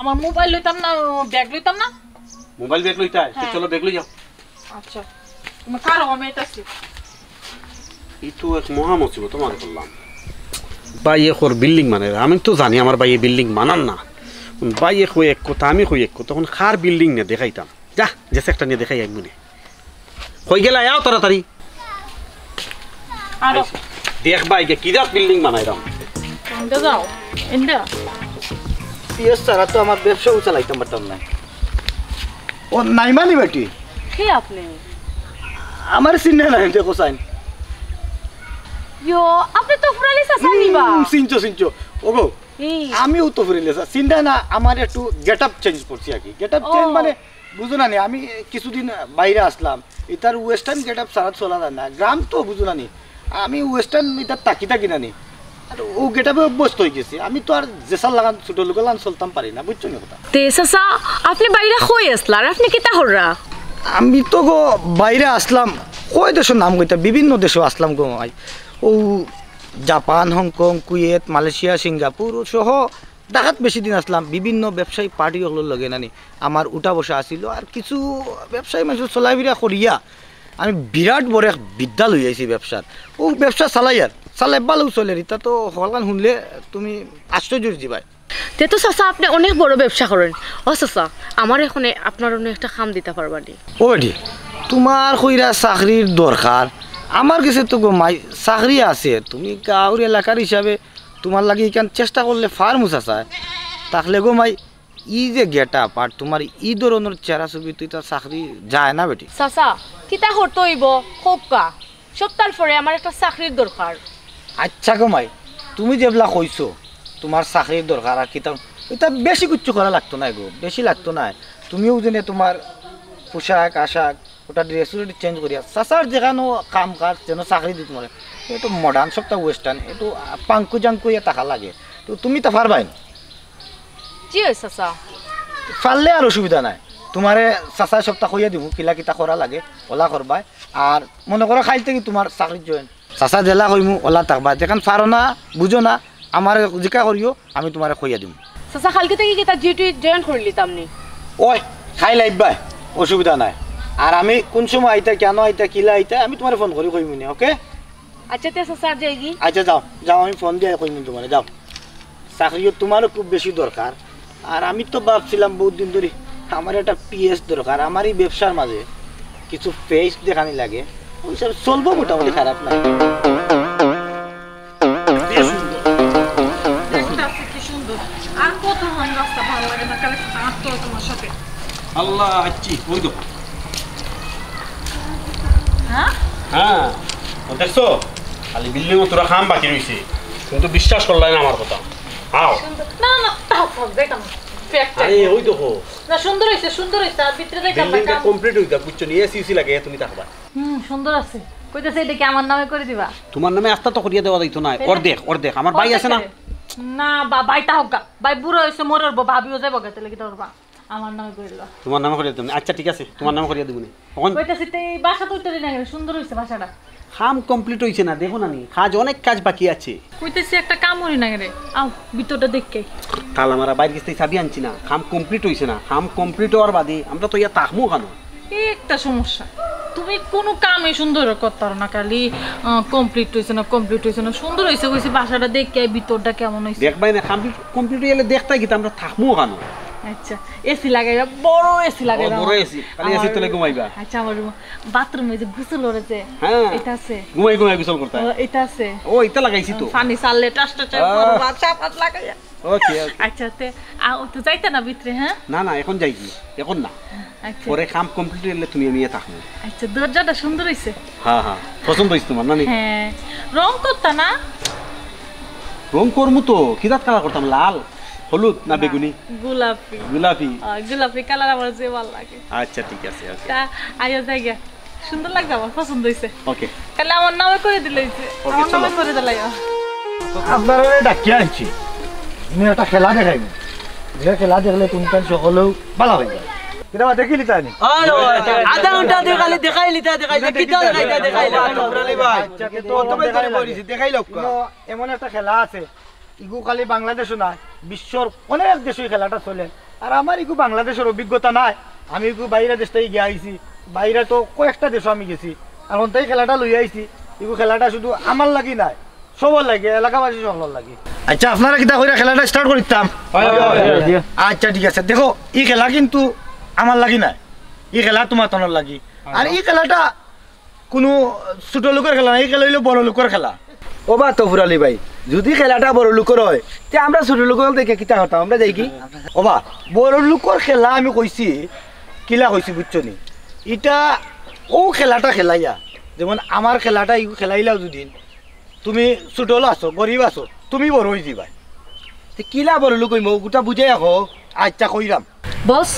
আমার মোবাইল লইতাম না, ব্যাগ লইতাম না। মোবাইল ব্যাগ লইতায়? তো হ্যাঁ। চলো, ব্যাগ লই যাও। আচ্ছা, তুমি কারো, আমি এটা আছি। ই তো এক মহা মুসিবত তোমার করলাম। ভাইয়ে কর বিল্ডিং বানাইরা, আমি তো জানি আমার ভাইয়ে বিল্ডিং বানার না। ভাইয়ে কই এক কথা, আমি কই এক কথা, তখন কার বিল্ডিং নিয়া দেখাইতাম। যা, যে একটা নিয়া দেখাই আইমুনে। কই গেলা, আও তাড়াতাড়ি। আরো। দেখবায় গিয়া কি জাত বিল্ডিং বানাইরাম। ইন্দা যাও, ইন্দা। পিএস ছাড়া তো আমার ব্যবসাও চালাইতাম পারতাম না। ও নাইমানি বেটি? কে আপনি? আমার চিনে না, দেখো চাইন। ইয়ো, আপনি তো ফুরালি চাচা নি বা? হুম, চিনছো, চিনছো। ওগো, এই। আমিও তো ফুরালি চাচা। চিন্তা না, আমার একটু গেট আপ চেঞ্জ করছি আর কি। গেট আপ ও। চেঞ্জ মানে, বুঝো না নি, আমি কিছুদিন বাইরে আসলাম। ইতার ওয়েস্টার্ন গেট আপ ছাড়া চলা যায় না। গ্রাম তো বুঝো না নি, আমি ওয়েস্টার্ন ইতার তাকি তাকি না নি। আর ও গেট আপে অভ্যস্ত হয়ে গেছি। আমি তো আর যেসার লাগান ছোট লোকের লাগান চলতাম পারি না, বুঝছো নি কথা? তে চাচা, আপনি বাইরে কই আসলা? আর আপনি কিতা কররা? আমি তো গো বাইরে আসলাম, কয় দেশের নাম কইতা, বিভিন্ন দেশে আসলাম গো মাই। ও Japan, Hong Kong, Kuwait, Malaysia, Singapore সহ ঢাকাত বেশি দিন আসলাম, বিভিন্ন ব্যবসায়ী পার্টি হকলর লগে নানি আমার উঠা বসা আছিল। আর কিছু ব্যবসায়ী মানুষ চলাফিরা করিয়া আমি বিরাট বড় এক বিদ্যা লই আইছি ব্যবসার। ও ব্যবসা চালাই আর চালাই ভালো চলে, ইতা তো হকলখান শুনলে তুমি আশ্চর্য হয়ে যাবায়। তে তো চাচা, আপনি অনেক বড় ব্যবসা করেন। ও চাচা, আমার এখানে আপনার অন্য একটা কাম দিতা পারবা নি? ও বেটি, তোমার কইরা চাকরির দরকার, আমার গেছে তো গো মাই চাকরি আছে। তুমি গাঁওর এলাকার হিসাবে তোমার লাগি ইখান চেষ্টা করলে ফার্মু চাচায়। তাকলে গো মাই, ই যে গেট আপ আর তোমার ই ধরনের চেহারা ছবি, তুই তো চাকরি যায় না বেটি। চাচা, কিতা করতে হইব? কউক্কা, সপ্তাহর পরে আমার একটা চাকরির দরকার। আচ্ছা গো মাই, তুমি যেবলা কইছো তোমার চাকরির দরকার আর কিতা, ইতা বেশি কিচ্ছু করা লাগতো না গো, বেশি লাগতো না। তুমিও যেন তোমার পোশাক আশাক ওটা ড্রেস চেঞ্জ করিয়া চাচার যেখানো কাম কাজ যেন চাকরি দিত পারে। একটু মডার্ন সবটা ওয়েস্টার্ন, একটু পাঙ্কু জাঙ্কু ইয়া টাকা লাগে। তো তুমি তো পারবাই না। জি অয় চাচা। পারলে আর অসুবিধা নাই, তোমারে চাচায় সবটা কইয়া দিব, কিলা কিতা করা লাগে, ওলা করবায়। আর মনে করো কাইল থাকি তোমার চাকরিত জয়েন। চাচা যেলা কইমু ওলা থাকবা, যেখান পারো না, বুঝো না, আমারে জিকা করিও, আমি তোমারে কইয়া দিমু। চাচা, কালকে থাকি কিতা ডিউটি জয়েন করিলিতাম নি? ওই, কাইল আইবায়, অসুবিধা নাই। আর আমি কোন সময় আইতা, কেন আইতা, কিলা আইতা, আমি তোমারে ফোন করি কইমু নি, ওকে? আচ্ছা, তে চাচা, আর যাইগি? আচ্ছা, যাও, যাও, আমি ফোন দিয়া কইমু তোমারে, যাও। চাকরিও তোমারও খুব বেশি দরকার। আর আমি তো ভাবছিলাম বহুত দিন ধরি আমার একটা পিএস দরকার, আমার এই ব্যবসার মাঝে কিছু ফেস দেখানি লাগে, ওই সব চলবো মোটামুটি, খারাপ না। বেশ সুন্দর। দেখতে আছে কি সুন্দর। আর কত হন রাস্তা ভালো লাগে না, খালি হাঁটতে হয় তোমার সাথে। আল্লাহ, আচ্ছি, ওই দেখো। হ্যাঁ? হ্যাঁ, ও দেখছো? খালি বিল্ডিং ও তোরা কাম বাকি রইছে, কিন্তু বিশ্বাস করলাই না আমার কথা। আও। সুন্দর। না, না, তা হোক, যাইতাম না। ফ্যাক্ট আরে, ওই দেখো। না, সুন্দর হইছে, সুন্দর হইছে। আর ভিতরে যাইতাম না, বিল্ডিংটা কাম। কমপ্লিট হইতা, বুঝছো নি? এসি উসি লাগাইয়া তুমি থাকবা। হুম, সুন্দর আছে। কইতেছে, এটা কি আমার নামে করে দিবা? তোমার নামে আস্তা তো করিয়া দেওয়া যাইতো না। অর্ধেক, অর্ধেক। আমার ভাই আছে না? অর্ধেক। না, বা-, ভাইটা হোক গা। ভাই বুড়া হইছে, মরবো, ভাবিও যাইবো গা, তাহলে কিতা করবা? আমার নামে করে দিবা। তোমার নামে করিয়া দিমু। আচ্ছা, ঠিক আছে, তোমার নামে করিয়া দিমু নি। এখন কইতেছি, তে এই বাসা তো উঠতে দিন আগে, সুন্দর হইছে বাসাটা। কাম কমপ্লিট হইছে না, দেখো না নি, কাজ, অনেক কাজ বাকি আছে। কইতেছি, একটা কাম করি না রে, আও, ভিতরটা দেখে। তালা মারা, বাইরে গেছে চাবি আনছি না, কাম কমপ্লিট হইছে না, কাম কমপ্লিট হওয়ার বাদে আমরা তো ইয়া থাকমু কেন? এই একটা সমস্যা, তুমি কোনো কামে সুন্দর করতে পারো না, খালি, আহ, কমপ্লিট হইছে না, কমপ্লিট হইছে না। সুন্দর হইছে, কইছি বাসাটা দেখে, ভিতরটা কেমন হইছে। দেখবাই না, কমপ্লিট, কমপ্লিট হইলে দেখতাই কিতা, আমরা থাকমু কেন? আচ্ছা, এসি লাগাইবা, বড় এসি লাগাইবা ও, বড় আমার। এসি, খালি এসি আমার তলে ঘুমাইবা। আচ্ছা, আমার রুম, বাথরুমে যে গোসল করে যে, হ্যাঁ। এটা আছে? ঘুমাই ঘুমাই গোসল করতা? ও, এটা আছে। ও, এটা লাগাইছি তো। পানি ছাড়লে টাস টাস করে আহ। পড়বা, সাবান লাগাইয়া। ওকে, ওকে। আচ্ছা, তে, আ, ও তো যাইতা না ভিতরে, হ্যাঁ? না, না, এখন যাই কি? এখন না। আচ্ছা। পরে কাম কমপ্লিট হইলে তুমি আমি থাকবো। আচ্ছা, দরজাটা সুন্দর হইছে। হ্যাঁ, হ্যাঁ। পছন্দ হইছে তোমার, না নি? হ্যাঁ। রং করতা না? রং করমু তো। কিতাত কালার করতাম? লাল, হলুদ না না, বেগুনি? গোলাপি। গোলাপি। আহ, গোলাপি কালার আমার যে ভালো লাগে। আচ্ছা, ঠিক আছে, ওকে। তা আইয়া যাই গিয়া। সুন্দর লাগছে, আমার পছন্দ হইছে। ওকে। তাহলে আমার নামে করে দিলে হইছে। ওকে, আমার নামে চলো। করে দিলাই। আপনারা ডাকিয়া আনছি, আমি একটা খেলা দেখাইব, যে খেলা দেখলে কোনখান সকলেও ভালো হয়ে যায়। কিতা বা দেখিলি তাই নি? আরে ভাই, আধা ঘন্টা দেখাইলি, দেখাইলি, তা দেখাইলি, কিতা দেখাইলি, দেখাইলি? আচ্ছা, তো দেখাইলাম। দেখাইলাম। এমন একটা খেলা আছে, ইগু খালি বাংলাদেশও নায়, বিশ্বর অনেক দেশই খেলাটা চলে। আর আমার ইগু বাংলাদেশর অভিজ্ঞতা নাই, আমি ইগু বাইরে দেশ থাকি গিয়া আইছি, বাইরে তো কয়েকটা দেশও আমি গেছি। আর অন্তাই খেলাটা লইয়া আইছি, ইগু খেলাটা শুধু আমার লাগি নায়, সবর লাগি, এলাকাবাসী সকলর লাগি। আচ্ছা, আপনারা কিতা কইরা খেলাটা স্টার্ট করিতাম? হয়, হয়, হয়, হয়। আচ্ছা, ঠিক আছে, দেখো, ই খেলা কিন্তু আমার লাগি নায়, ই খেলা তোমার তনর লাগি। আর ই খেলাটা কোনো ছোট লোকের খেলা না, ই খেলা হইলো বড় লোকের খেলা। ওবা তফুর আলী ভাই, যুদি খেলাটা বড় লোকর অয়, তে আমরা ছোট লোকর দেখি কিতা করতাম, আমরা যাই কি? ওবা, বড় লোকর খেলা আমি কইছি, কিলা কইছি বুঝছো নি? ইটা অউ খেলাটা খেলাইয়া, যেমন আমার খেলাটা ইগু খেলাইলাও যুদি, তুমি ছোট আছো, গরিব আছো, তুমি বড় অইযিবায়। তে কিলা বড় লোক অইমু, অগুটা বুঝাইয়া কও। আচ্ছা, কইরাম। বস,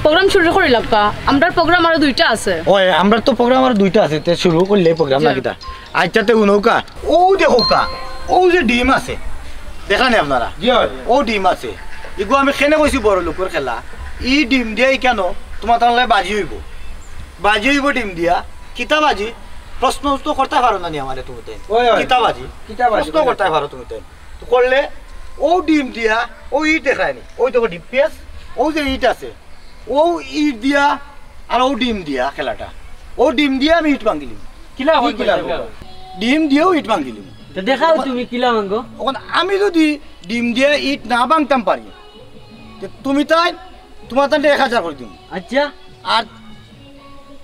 প্রোগ্রাম শুরু করিলাউক্কা। আমরার প্রোগ্রাম আরো দুইটা আছে। ওই, আমরার তো প্রোগ্রাম আরো দুইটা আছে, তে শুরু করিলে প্রোগ্রাম জি। না কিতা? আচ্ছা, তে হুনউক্কা, অউ দেখউক্কা, অউ যে ডিম আছে, দেখরা নি আপনারা? জি অয়। অউ ডিম আছে, ইগু আমি কেনে কইছি বড় লোকর খেলা। ই ডিম দিয়া ইখানো তুমার তানলে বাজি অইবো, বাজি অইবো ডিম দিয়া। কিতা বাজি? প্রশ্ন তো করতায় পারো না নি আমারে তুমি তাইন? ওই, ওই। কিতা বাজি? কিতা বাজি? প্রশ্ন করতায় পারো তুমি তাইন? তো করলে, অউ ডিম দিয়া, অউ ইট দেখরায় নি, অউ দেখো ডিম, পিয়াস, অউ যে ইট আছে, অউ ইট দিয়া আর অউ ডিম দিয়া খেলাটা, অউ ডিম দিয়া আমি ইট ভাঙ্গিলিমু। কিলা অয় কিলা ভাই, অয়? কিলা অয়? ডিম দিয়াউ ইট ভাঙ্গিলিমু। তে দেখাও তুমি কিলা ভাঙ্গো। অখন আমি যুদি ডিম দিয়া ইট না ভাঙতাম পারি, তে তুমি তাইন, তুমার তানরে এক হাজার করি দিমু। আচ্ছা। আর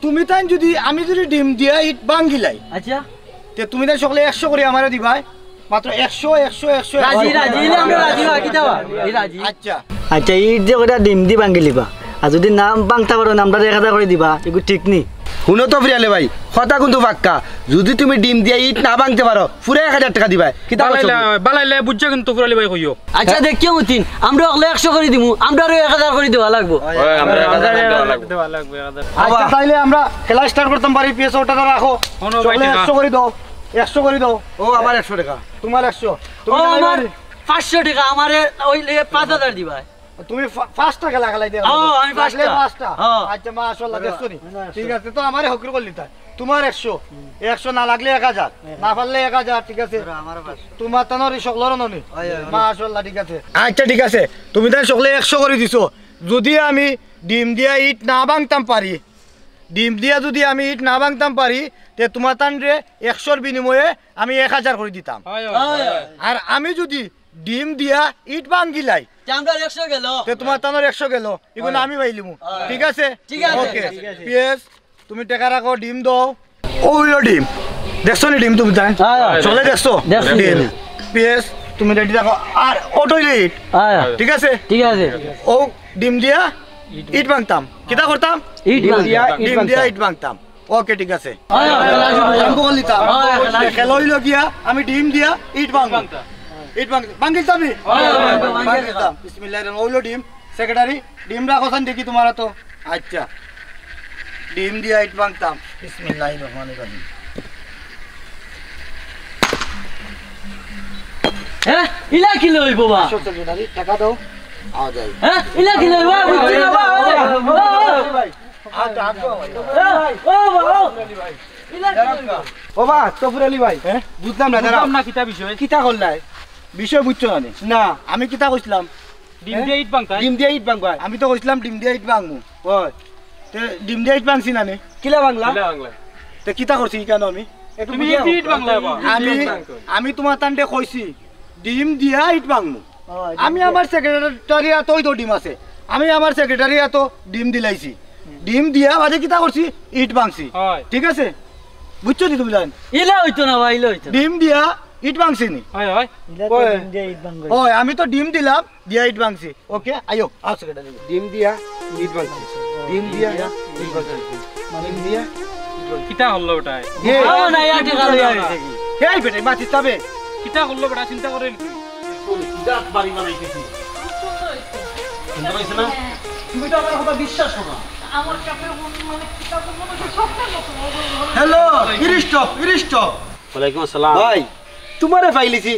তুমি তাইন যুদি, আমি যুদি ডিম দিয়া ইট ভাঙ্গিলাই, আচ্ছা। তে তুমি তাইন সকলে একশো করি আমারে দিবায়, মাত্র একশো, একশো, একশো, রাজি, একশো। রাজি, ইলে আমরা রাজি, বাকি দেওয়া। এই রাজি। আচ্ছা। আচ্ছা, ইট যে কয়টা ডিম দি ভাঙ্গিলিবা, আর যুদি না ভাঙতা পারো না, আমরারে এক হাজার করি দিবা, ইগু ঠিক নি? হুনো তো ফিরালে ভাই, কথা কিন্তু পাক্কা, যুদি তুমি ডিম দিয়া ইট না ভাঙতে পারো, পুরা এক হাজার টেকা দিবায়। কিতা বালাইলে, বালাইলে বুঝছো কিন্তু ফিরালে ভাই কইও। আচ্ছা, দেখিও মতিন, আমরা অকলে একশো করি দিমু, আমরারেও এক হাজার করি দেওয়া লাগবো। ওই, আমরা এক হাজার দেওয়া লাগবো। দেওয়া লাগবো, এক হাজার। আচ্ছা, তাইলে আমরা খেলা start করতাম পারি, পিয়াস অউটা রাখো। হুনো ভাই, সকলে টেকা। একশো করি দেও, একশো করি দেও। ও, আমার একশো টেকা। তুমার একশো। ও, তুমি আমার পাঁচশো টেকা, আমারে অইলে পাঁচ হাজার দিবায়। তুমি ফা-, পাঁচটা খেলা খেলাইতে পারো। ও, আমি লাগলে পাঁচটা। পাঁচটা। হ্যাঁ। আচ্ছা, মাশাআল্লাহ, দেখছো নি? ঠিক আছে, তো আমারে হকর করিলিতায়। তুমার একশো, একশো না লাগলে এক হাজার, না পারলে এক হাজার, ঠিক আছে? ধরো, আমারও পাঁচশো। তুমার তানর ই সকলর ননি। অয়, অয়, অয়। মাশাআল্লাহ, ঠিক আছে। আচ্ছা, ঠিক আছে, তুমি তাইন সকলে একশো করি দিছো। যুদি আমি ডিম দিয়া ইট না ভাঙতাম পারি, ডিম দিয়া যুদি আমি ইট না ভাঙতাম পারি, তে তুমার তানরে একশোর বিনিময়ে আমি এক হাজার করি দিতাম। অয়, অয়। অয়, অয়। আর আমি যুদি ডিম দিয়া ইট ভাঙ্গিলাই, তে আমরার একশো গেল। তে তুমার তানর একশো গেল, ইগুন অয়। আমি পাইলিমু। অয়। ঠিক আছে? ঠিক আছে। ওকে। ঠিক আছে। পিয়াস, তুমি টেকা রাখো, ডিম দেও। অউ অইলো ডিম। দেখছো নি ডিম তুমি তাইন? হ্যাঁ। সকলে দেখছো? দেখছি। ডিম। পিয়াস, তুমি রেডি রাখো। আর অউটা অইলো ইট। হ্যাঁ। ঠিক আছে? ঠিক আছে। অউ ডিম দিয়া ইট ভাঙতাম। কিতা করতাম? ইট ভাঙতাম। ডিম দিয়া ইট ভাঙতাম। ওকে, ঠিক আছে। হ্যাঁ, হ্যাঁ, হ্যাঁ। আরম্ভ করিলিতাম। হ্যাঁ, হ্যাঁ, হ্যাঁ। খেলা অইলো গিয়া, আমি ডিম দিয়া ইট ভাঙমু। ইট ভাঙ-, ভাঙিলিতাম নি? হ্যাঁ, হ্যাঁ, হ্যাঁ, ভাঙিলিতাম। বিসমিল্লাহির রহমানির রহিম। অইলো ডিম। সেক্রেটারি, ডিম রাখো চাইন দেখি তুমার আতো। আচ্ছা। ডিম দিয়া ইট ভাঙতাম। বিসমিল্লাহির রহমানির রহিম। হ্যাঁ? ইলা কিলা অইবো বা? আসো সেক্রেটারি, টেকা দেও। আওয়া যায়। হ্যাঁ? ইলা কিলা অইবো? বুঝছি না বা। ভাই। আচ্ছা, আচ্ছা। হ্যাঁ? ও বা, ও। ইলা কিলা অইবো? ও বা, তফুর আলী ভাই। হ্যাঁ? বুঝলাম না, দাঁড়াও। বুঝলাম না কিতা বিষয়? কিতা করলায়? বিষয় বুঝছো না নি? না। আমি কিতা কইছিলাম? ডিম দিয়া ইট ভাঙতায়? ডিম দিয়া ইট ভাঙবায়। আমি তো কইছিলাম ডিম দিয়া ইট ভাঙমু। ওই, তে ডিম দিয়া ইট ভাঙছি না নি? কিলা ভাঙলা? কিলা ভাঙলা? তে কিতা করছি ইখানো আমি? তুমি ইট ভাঙলা বা? আমি, আমি তুমার তানরে কইছি, ডিম দিয়া ইট ভাঙমু। ও, ইট আমি ভাঙমু। আমার সেক্রেটারির আতো অউ তো ডিম আছে। আমি আমার সেক্রেটারির আতো ডিম দিলাইছি। ডিম দিয়া বাদে কিতা করছি? ইট ভাঙছি। হয়। ঠিক আছে? বুঝছো নি তুমি জান? ইলা অইতো না বা, ইলা অইতো না। ডিম দিয়া ইট ভাঙছি নি? হয়, হয়। ইলা তো ওই। ডিম দিয়া ইট ভাঙবো। ওই, আমি তো ডিম দিলাম, দিয়া ইট ভাঙছি। ওকে, আইও, আও সেক্রেটারি। ডিম দিয়া ইট ভাঙছি। ডিম দিয়া ইট ভাঙছি। ডিম দিয়া ইট ভাঙছি। কিতা করলো বেটায়? এ, ও না, ইয়া ঠিক আছে, ইয়া ঠিক আছে। এই বেটায়, মাতিস তবে। কিতা করলো বেটা, চিন্তা করে নি তুই? কিতা বাড়ি বানাইতেছি। চিন্তা পাইছে না? তুমি তো আমার কথা বিশ্বাস করো না। আমার কাছে মনে, মানে, কিতা বলবো, মানে, স্বপ্নের মতো। হ্যালো, ইরিস্টপ, ইরিস্টপ। ওয়ালাইকুম আসসালাম। ভাই, তুমারে পাইলিছি,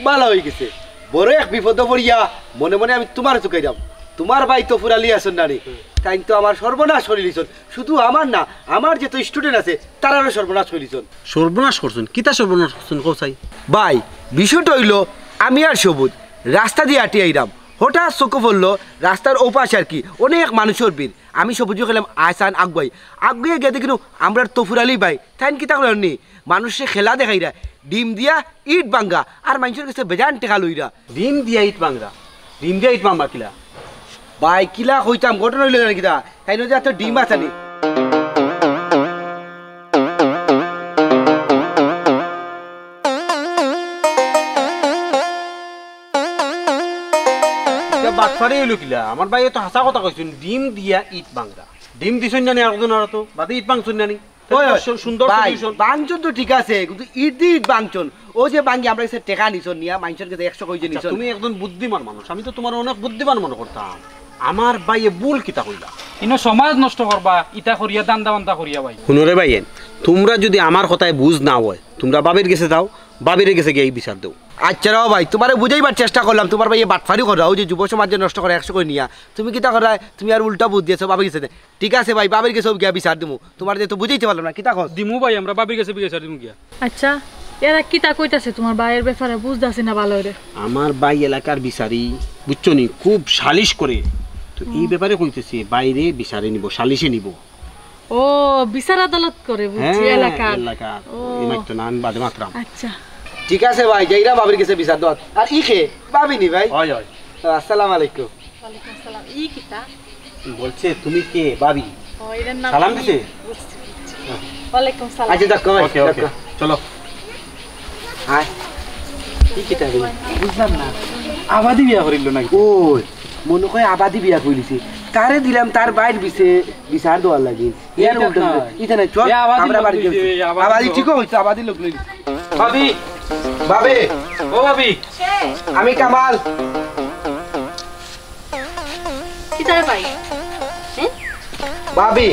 ভালা অইগেছে। বড় এক বিপদো পড়িয়া মনে মনে আমি তুমারে তুকাইরাম। তুমার ভাই তফুর আলী আছইন না নি? তাইন তো আমার সর্বনাশ করিলিছইন। শুধু আমার না, আমার যত student আছে, তারারও সর্বনাশ করিলিছইন। সর্বনাশ করছইন? কিতা সর্বনাশ করছইন, কও চাই? ভাই, বিষয়টা অইলো, আমি আর সবুজ রাস্তা দিয়া আটি আইরাম, হঠাৎ চউখো পড়লো রাস্তার অউ পাশে আর কি অনেক মানুষর ভিড়। আমি সবুজরে কইলাম, "আয় চাইন আগুয়াই।" আগুয়াই গিয়া দেখিনু আমরার তফুর আলী ভাই, তাইন কিতা করইন নি? মানুষরে খেলা দেখাইরা, ডিম দিয়া ইট ভাঙ্গা, আর মাইনষর গেছে বেজান টেকা লইরা। ডিম দিয়া ইট ভাঙ্গা? ডিম দিয়া ইট ভাঙ্গা কিলা? ভাই, কিলা কইতাম, ঘটনা অইলো জানো কিতা? তাইন যে এত ডিম আছে নি। আরে, অইলো কিলা? আমার ভাইয়ে তো হাছা কথা কইছইন, ডিম দিয়া ইট ভাংরা। ডিম দিছইন না নি আরকজনর আতো, বাদে ইট ভাংছইন না নি? ওই, ওই, সু-, সুন্দর ভাই, solution। ভাংছইন তো ঠিক আছে, কিন্তু ইট দি ইট ভাংছইন। অউ যে ভাংগি আমরার গেছে টেকা নিছইন, নিয়া মানষর গেছে একশো করি যে আচ্ছা, নিছইন। তুমি একজন বুদ্ধিমান মানুষ, আমি তো তুমারে অনেক বুদ্ধিমান মনো করতাম। আমার ভাইয়ে ভুল কিতা কইলা? ইনো সমাজ নষ্ট করবা, ইতা করিয়া, ধান্দা-বান্দা করিয়া ভাই। হুনো রে ভাইয়াইন, তুমরা যুদি আমার কথায় বুঝ না অয়, তুমরা ভাবির গেছে যাও, ভাবির গেছে গিয়া ই বিচার দেও। আচ্ছা রে ভাই, তুমারে বুঝাইবার চেষ্টা করলাম, তুমার ভাইয়ে বাটফারি কররা, অউ যে যুব সমাজরে নষ্ট কররা একশো করি নিয়া। তুমি কিতা কররায়? তুমি আর উল্টা বুঝ দিছো, ভাবির গেছে দে। ঠিক আছে ভাই, ভাবির গেছে গিয়া বিচার দিমু। তুমারে তো বুঝাইতে পারলাম না, কিতা কও? দিমু ভাই, আমরা ভাবির গেছে বিচার দিমু গিয়া। আচ্ছা, এরা কিতা কইতাছে তুমার ভাইর ব্যাপারে? বুঝতাছি না ভালা করি। আমার ভাই এলাকার বিচারি, বুঝছো নি, খুব সালিশ করে। তো ই হুম। ব্যাপারে কইতেছে, ভাইরে বিচারে নিবো, সালিশে নিবো। ও, বিচার আদালত করে, বুঝছি, হ্যাঁ, এলাকার। এলাকার। ও। ই মাত্র না, আমি বাদে মাতরাম। আচ্ছা। ঠিক আছে ভাই, যাইরাম ভাবির গেছে বিচার দেওয়াত। আর ই কে? ভাবি নি ভাই? অয়, অয়। আসসালামু আলাইকুম। ওয়ালাইকুম আসসালাম। ই কিতা? বলছে, "তুমি কে, ভাবি?" ও, এর নাম সালাম কি? দিছে? বুঝছি, বুঝছি। হ্যাঁ। ওয়ালাইকুম সালাম। আচ্ছা, যাক, ভাই, OK, যাক। OK, চলো। আয়। ই কিতা রে? বুঝলাম না। আবাদি বিয়া করিল নাকি? ওই, মনো কয় আবাদি বিয়া করিলিছে। তারে দিলাম তার ভাইর বিচার দেওয়ার লাগি। ইয়ার ইটা উল্টা না। উল্টা। ইটা না, চল, এ আবাদি আমরা লোক বাড়ি লইছে, যাই। এ আবাদি আবাদি লোক। ঠিকও কইছে, আবাদি লোক লইছে। ভাবি, ভাবি। ও ভাবি। আমি কামাল। কিতা রে ভাই? হ্যাঁ? ভাবি,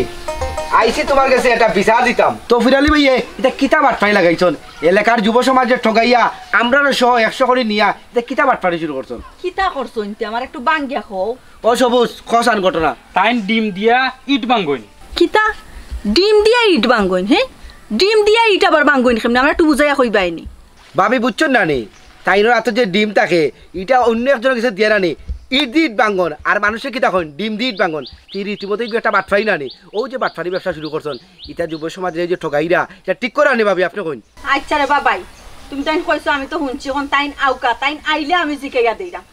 আইছি তুমার গেছে একটা বিচার দিতাম। তৌফির আলী ভাইয়ে, ইটা কিতা বাটফারি লাগাইছইন? এলাকার যুব সমাজরে ঠগাইয়া, আমরারে সহ একশো করি নিয়া, ইটা কিতা বাটফারি শুরু করছইন? কিতা করছইন তে? আমারে একটু ভাঙ্গিয়া কও। ও সবুজ, কও ছাইন ঘটনা। তাইন ডিম দিয়া ইট ভাঙ্গইন। কিতা? ডিম দিয়া ইট ভাঙ্গইন, হে? ডিম দিয়া ইট আবার ভাঙ্গইন কেমনে? আমারে একটু বুঝাইয়া কইবায়নি। ভাবি, বুঝছইন না নি? তাইনর আতো যে ডিম থাকে, ইটা অইন্য একজনর গেছে দিয়া না নি, ইট দি ইট ভাঙ্গইন, আর মানষে কিতা কইন, ডিম দি ইট ভাঙ্গইন। তে রীতিমতো ইগু একটা বাটফারি না নি? অউ যে বাটফারি ব্যবসা শুরু করছইন, ইটা যুব সমাজরে যে ঠগাইরা, ইটা ঠিক করা নি ভাবি, আপনে কইন। আচ্ছা রে বাবাই, তুমি তাইন কইছো, আমি তো হুনছি, অখন তাইন আউক্কা, তাইন আইলে আমি জিকাইয়া দেইরাম।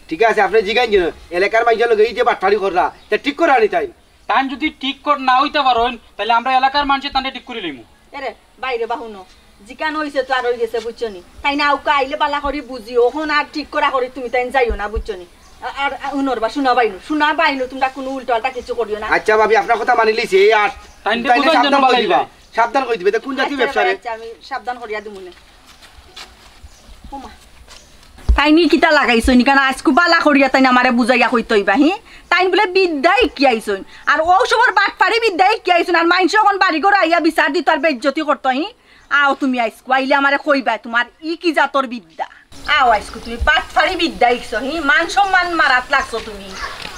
ঠিক আছে, আপনে জিকাইন যেন, এলাকার মানষর লগে ই যে বাটফারি কররা, ইটা ঠিক করা নি তাইন। তাইন যুদি ঠিক কর না অইতা পারইন, তাইলে আমরা এলাকার মানষে তানরে ঠিক করি লইমু। এরে, বাইরে বা হুনো, জিকান অইছে তো আর অইগেছে, বুঝছো নি? তাইন আউক্কা আইলে বালা করি বুঝিও, অখন আর ঠিক করা করি তুমি তাইন যাইও না, বুঝছো নি? আ-, আর, আ, হুনর বা, হুনা বাইনু, হুনা বাইনু, তুমরা কুনু উল্টা-পাল্টা কিছু করিও না। আচ্ছা ভাবি, আপনার কথা মানিলিছি, এই আর তাইন তো তাইলে বুঝাইন সাবধান যেন করি বালা দিবা, লাগে। সাবধান করি দিবা, ইতা কুন জাতি আচ্ছা, ব্যবসা রে? আচ্ছা, আমি সাবধান করিয়া দিমুনে। ওমা। তাইন ই কিতা লাগাইছইন? ইখান আইজকু বালা করিয়া তাইন আমারে বুঝাইয়া কইতা অইবা, হি? তাইন বুলে বিদ্যা হিকিয়া আইছইন। আর অউ সবর বাটফারি বিদ্যা হিকিয়া আইছইন। আর মানষে অখন বাড়ি ঘরো আইয়া বিচার দিতো আর বেইজ্জতি করতো, হি? আও তুমি আইজকু, আইলে আমারে কইবায়, তুমার ই কি জাতর বিদ্যা? আও আইজকু তুমি বাটফারি বিদ্যা হিকছো, হি? মান সম্মান মারাত লাগছো তুমি।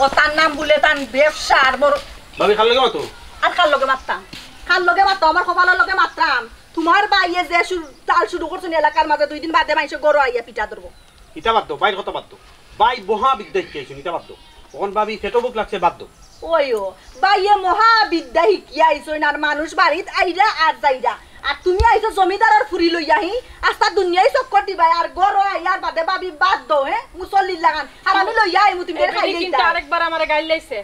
ও তার নাম বুলে তান ব্যবসা আর বড় ভাবি, কার লগে মাতো? আর কার লগে মাততাম? কার লগে মাতো? আমার কপালর লগে মাতরাম। তুমার ভাইয়ে যে শুরু, তাল শুরু করছইন এলাকার মাঝে, দুই দিন বাদে মানষে ঘরো আইয়া পিটা ধরবো। ইতা বাদ দেও, ভাইর কথা বাদ দেও। ভাই মহা বিদ্যা হিকিয়া আইছইন, ইতা বাদ দেও। অখন ভাবি পেটো ভুক লাগছে, বাদ দেও। ওই ও, ভাইয়ে মহা বিদ্যা হিকিয়া আইছইন, আর মানুষ বাড়িত আইরা আর যাইরা। আর তুমি আইছো জমিদারর ফুরি লইয়া, হি? আস্তা দুনিয়াই চক্কর দিবায়, আর ঘরো আইয়ার বাদে ভাবি বাদ দেও, হে? মুসল্লির লাখান। আর আমি লইয়া আইমু, তুমি এ, খাইলে কিন্তু ইতা। আরেকবার আমারে গাইল লাইছে।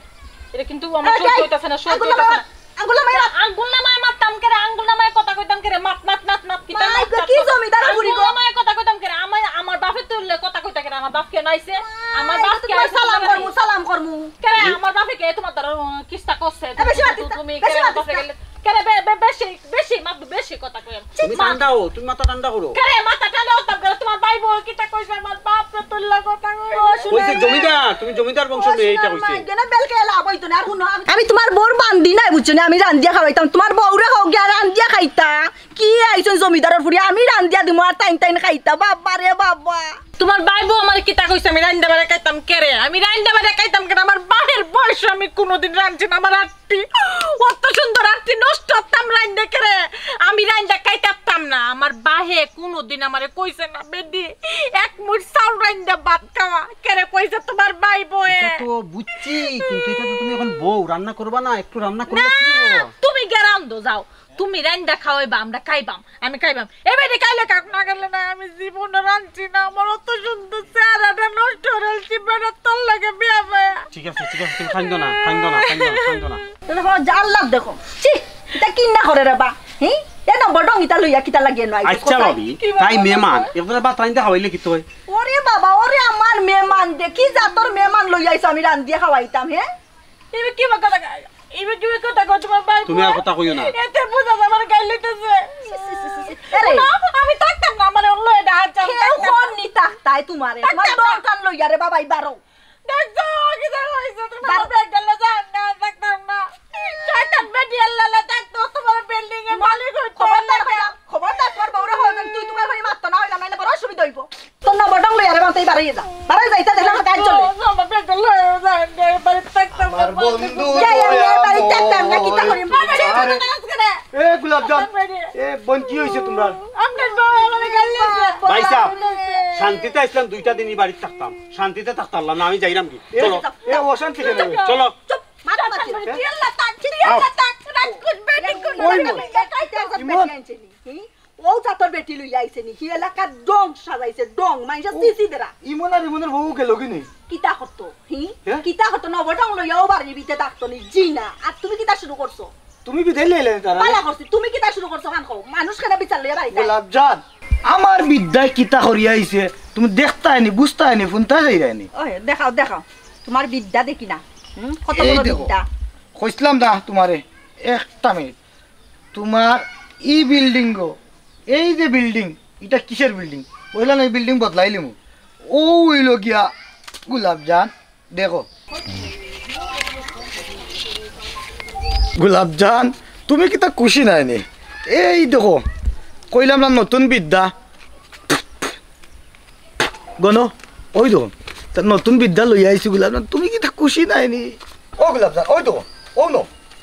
ইটা কিন্তু আমার এই, সহ্য এই, হইতাছে না, সহ্য আগুন হইতাছে লাগাও। না। আঙ্গুল নামাই মাত। আঙ্গুল নামাই মাততাম কেরে, আঙ্গুল নামাই কথা কইতাম কেরে, মাত, মাত, মাত, মাত, কিতা মাই মাত, গো, কি জমিদার বুড়ি গো? আঙ্গুল নামাই কথা কইতাম কেরে, আমার, আমার বাপে তুললে কথা কইতা কেরে, আমার বাপ কেন আইছে? আমার বাপ কে আইছে সালাম করমু, সালাম করমু। কেরে, আমার বাপে কে তোমার দ্বারা, উম, কিস্তা করছে? এ, বেশি মাত দিতা, তুমি বেশি কেরে মাত বাপে দিতা। গেলে, কেরে বে-, বে-, বেশি, বেশি মাত, বেশি কথা কই। তুমি ঠান্ডা হও, তুমি মাথা ঠান্ডা করো। কেরে, মাথা ঠান্ডা হতাম কেরে, তোমার ভাই বউ কিতা কইছে, আমার বাপরে তুললে কথা কই। ও, শুনে কইছে না। জমিদার, তুমি জমিদার বংশ মেয়ে, এইটা কইছে। না, বেলকে লাভ হইতো না। আর হুনো, আমি, আমি তোমার বউর বান্দি নায়, বুঝছো নি? আমি রান্দিয়া খাওয়াইতাম, তোমার বউরে হোক গিয়া রান্দিয়া খাইতা। কি আইছইন জমিদারর ফুরি, আমি রান্দিয়া দিমু আর তাইন তাইন খাইতা। বাবা রে বাবা। তোমার ভাই বউ আমারে কিতা কইছে, আমি রান্দা বাড়া খাইতাম কেরে? আমি রান্দা বাড়া খাইতাম কেরে? আমার বাপের বয়সে আমি কুনুদিন রানছি না, আমার আটটি, অত সুন্দর আটটি নষ্ট করতাম রান্দা কেরে? আমি রান্দা খাইতাম না। আমার বাহে কুনুদিন আমারে কইছে না, বেটি, এক মুঠ চাউল রান্দা ভাত খাওয়া। কেরে কইছে তোমার ভাই বউয়ে? ইটা তো বুঝছি, কিন্তু ইটা তো তুমি অখন বউ, রান্না করবা না, একটু রান্না করলে না, কি হইব? তুমি গিয়া রান্দো যাও, তুমি রান্দা খাওয়াইবা, আমরা খাইবাম, আমি খাইবাম। এ বেটি খাইলে খাক, না খাইলে না, আমি জীবনে রানছি না, আমার অত সুন্দর চেহারাটা নষ্ট করিলছি বেটা তোর লগে বিয়া পাইয়া। ঠিক আছে, ঠিক আছে, তুমি কান্দো না, কান্দো না, কান্দো না, কান্দো না। তো দেখো, জাল্লাদ দেখো। ছি, ইটা কিন্না করে রে বা? হি? এ নম্বর ঢং ইটা লইয়া কিতা লাগিয়া নয়? আচ্ছা ভাবি, তাই মেহমান, একজনের ভাত রান্দা খাওয়াইলে কিতা অয়? ওরে এ বাবা, ওরে আমার মেহমান, দেখি যা তোর মেহমান লই আইছো, আমি রান্ধিয়া খাওয়াইতাম, হে? ইবে কিবা কথা কয়? ইবে কিবা কথা কয় তুমার ভাই? তুমি আর কথা কইও না। এতে বুঝা যায় আমার গাইল লইতেছে। এরে। না, আমি থাকতাম না, আমার অন্য এটা হাত চাপ কেউ থাকতাম না। কোন নি থাকতায় তুমারে? তুমার থাকতাম না। দরকার লইয়া রে বাবা, এই বারো। দেখছো, কিতা কইছে? তুমার বারো। ব্যাগ গেলে যান না, থাকতাম না। শয়তান বেটি আল্লাহ আল্লাহ থাকতো, তুমার বিল্ডিং এর মালিক হইতো। খবরদার কইলাম, খবরদার তুমার বউরে হইলেন, তুই তুমার হয়ে মারতো না হইলাম, নাইলে বড় অসুবিধা হইব। তোর নবডং লইয়া রে বান্তে বাড়াইয়া যা। বাড়াই যা, ইতা দেখলে আমার গায়ে জ্বলে। আমার পেটে লয়ে যায়, বাড়িত থাকতাম না, আমার বন্ধু যা, যা, যা, বাড়িত থাকতাম না, কিতা করি? আরে, এ গোলাপজান, এ বোন, কি হইছে তুমার? আপনার বউ আমার গাল দিছে। ভাই সাহেব, শান্তিতে আইছিলাম, দুইটা দিনই বাড়িত থাকতাম, শান্তিতে থাকতাম না, আমি যাইরাম কি? এ, চলো। এ অশান্তি কেন? চলো। চুপ, মাথা মাতিও। তুই আল্লাহ তাক, তুই আল্লাহ তাক, রাগ করবে, ঠিক করবে। ওই মন। ইমন। ও জাতর বেটি লইয়া আইছে নি? হি এলাকার ডং সাজাইছে, ডং, মাইনষে ও, সিসি দেরা। ইমন আর ইমনর বউ গেল কি নি? কিতা করতো? হি? হ্যাঁ? কিতা করতো? নবডং লইয়াও বাড়ির ভিতরে থাকতো নি, জি না। আর তুমি কিতা শুরু করছো? তুমি বিদায় লইলে তারা? বালা করছি, তুমি কিতা শুরু করছো? খান খাও, মানুষ কেন বিচার লইয়া বাড়িতে? গোলাপজান, আমার বিদ্যায় কিতা করিয়া আইছে? তুমি দেখতায় নি, বুঝতায় নি, হুনতায় চাইরায় নি? ওই, দেখাও, দেখাও, তুমার বিদ্যা দেখি না। হুম? কত এই বড় দেখো, বিদ্যা। কইছিলাম না তুমারে, একটা মিনিট। তুমার ই বিল্ডিং গো, এই যে বিল্ডিং, ইটা কিসের বিল্ডিং? কইলা না, এই বিল্ডিং বদলাইলিমু। ও অইলো গিয়া গোলাপজান, দেখো। গোলাপজান, তুমি কিতা খুশি নায় নি? এই দেখো, কইলাম না নতুন বিদ্যা। গণ, ওই দেখো, তার নতুন বিদ্যা লইয়া আইছি গোলাপজান, তুমি কিতা খুশি নায় নি? ও গোলাপজান, ওই দেখো, ও নো,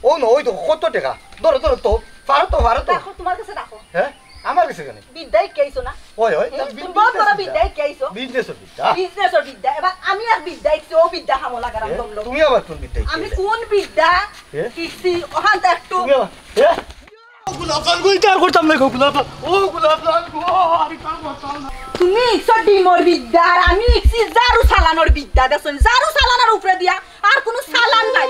ও নো, ওই দেখো, কত টেকা। ধরো, ধরো তো, পারো তো, পারো তো। রাখো, তুমার কাছে রাখো। হ্যাঁ? আমার কাছে কেন? বিদ্যা হিকিয়া আইছো না? ওই, ওই, হুম? তুমি বহুত বড় বিদ্যা হিকিয়া আইছো। বিজনেসর বিদ্যা। বিজনেসর বিদ্যা। এবার আমি আর বিদ্যা হিকছি, ও বিদ্যা হামলা করাম এ, দম লও। তুমি আবার কোন বিদ্যা আমি হিকছো? কোন বিদ্যা এ? হিকছি, ওখান তো একটু তুমি আবার, এ? ও গোলাপজান গো, ইটা আর করতাম না গো, গোলাপজান। ও গোলাপজান গো, আর ইটা আর করতাম না। তুমি হিকছো ডিমর বিদ্যা, আর আমি হিকছি ঝাড়ু চালানোর বিদ্যা। দেখছো নি? ঝাড়ু চালানোর উপরে দিয়া আর কোনো চালান নাই।